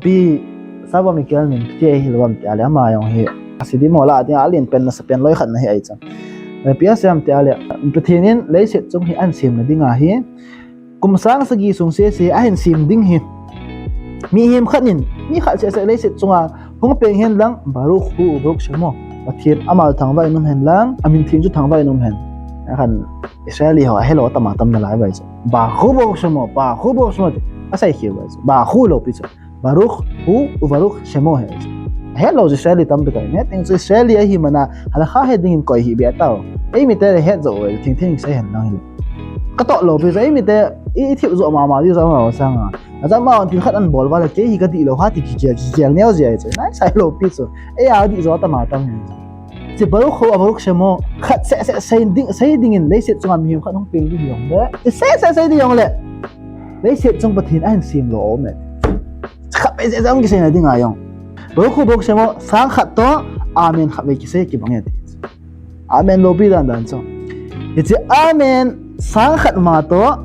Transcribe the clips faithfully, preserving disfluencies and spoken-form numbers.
Pi Sabo Michael min tia hi lou am tia le ama jong hi. Asi di mo la ding a len pen nasa pen loi khat na hi ai chang. Pi a siam tia le Pathen in leiset chung hi ahin sem na ding ahi. Kum sang sagi sung sese ahin sem ding hi. Mihem khat in, mi khat sese leiset chunga hung peng hen lang Baruch hu Baruch Shemo. Pathen ama thangvah in um hen lang, amin theng chu thangvah in um hen. Akhan Israeli ho ahelou tama tam nalai bai chu. Baruch hu Baruch Shemo, Baruch hu Baruch Shemo. Asei khel bai chu. Baruch hu lou pi chu. Baruch hu uBaruch Shemo hi. Helou Israeli tampi tai. Hetding chu Israeli ahi mana, halakha hetding in koi hi bia tao. Eimite le het jou, thing thing sei hen lang hi. Ka toh lou pi chu, eimite, i, i thip jou mama di jou mama sanga. Acha ma on tin khat an bol va le, kei hi ka di lou ha ti ki kial, ki kial neo ji ai chu. Nai sai lou pi chu. Ei a di jou tama tam hi. Chi Baruch hu uBaruch Shemo, khat sese sei ding, sei ding in leiset chunga mihem khat hung peng ding jong le. Chi sese sei ding jong le. Leiset chung Pathen ahin sem lou um e. Khat vei sese um kisei na ding a jong. Baruch hu Baruch Shemo, sang khat toh, amen khat vei kisei kibang e ti. Amen lou pi dan dan chu. Hichi amen sang khat ma toh,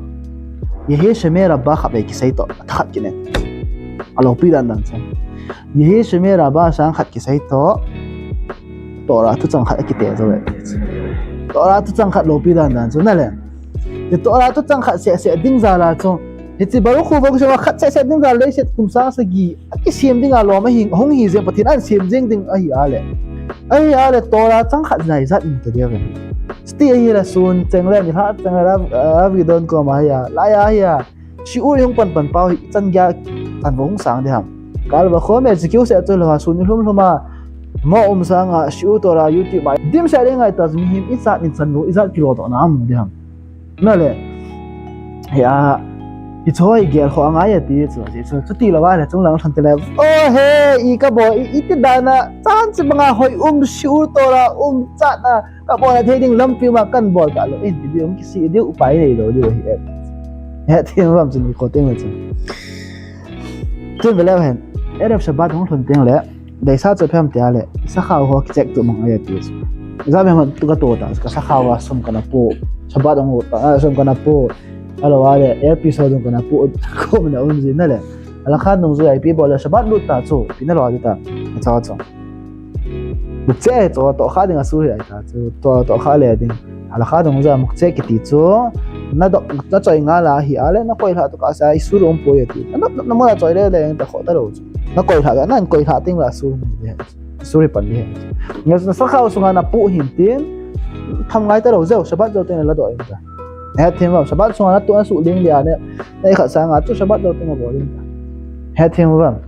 Yehi Sheme Rabba khat vei kisei toh, khat kine. Alou pi dan dan chu. Yehi Sheme Rabba sang khat kisei toh, Torah thuchang khat akite jou e. Torah thuchang khat lou pi dan dan chu na le. Ti Torah thuchang khat sese ding jal a chu. Hichi Baruch hu Baruch Shemo khat sese ding jal leiset kum sang sagi akisem ding a lom ahi hung hi jeng Pathen ahin sem jeng ding ahi a le. Ahi a le Torah chang khat jai jat in ta dia ve. Sti ahi la sun cheng le ni ha cheng le Rav, Rav Gidon koma hi a. Lai a hi a. Shiur hung pan pan pau hi chan gei a kan va hung sang di ham. Kal va khom e, G Q se chu lou a sun ni hlum hlum a. Mo um sang a Shiur Torah YouTube a. Dim se le ngai ta mihem ijat in chan lou, ijat kilo toh na um di ham. Na le. Hi a, hi choi gel kho angai a ti chu, ti chu, chuti lou a le chung lang than te le. O he, i ka bo, i, i ti dan a, chan chi banga hoi um Shiur Torah um chat a. Ka bol a thei ding lampi ma kan bol ta lou, in ti ding kisi ding upai nei lou ding hi e. Hethem vam chu ni kho teng le chu. Tun ve leu hen, Erev Shabbat hung lhun teng le, deisa chu phem tia le, sakhao ho kichek tu mang ai ti chu. Exam hem tu ka to ta, ka sakhao a sum kana pu, Shabbat hung ta, a, sum kana pu. Alo a le, earpiece ho jong kana pu, ko na um ji na le. Alakha nung ju ai pi bol le Shabbat lut ta chu, pi na lo di ta. Cha cha. Mukche chu tohkha ding a sur hi ai ta chu, to, tohkha le ding. Alakha dong ja mukche kiti chu, na do, na choi nga la hi a le, na koi lha to ka sa, i sur um poi ti. Na, na, na mo la choi le le, ta kho ta lo chu. Na koi lha, na koi lha ting la sur ni de. Sur hi pan ni. Nga na sakhao sunga na pu hin tin, tham ngai ta lo jeu, Shabbat jou teng la do in ta. Hethem vam, Shabbat sunga na tu na su ding dia ne, na i khat sanga chu Shabbat jou teng a bol in ta. Hethem vam.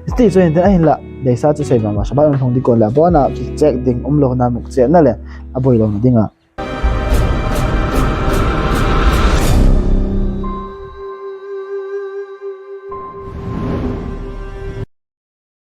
Sti chu hin tin ahin la, deisa chu sei mama, Shabbat um thong di kon la, bona kichek ding um lou na mukche na le, aboi lou na ding a.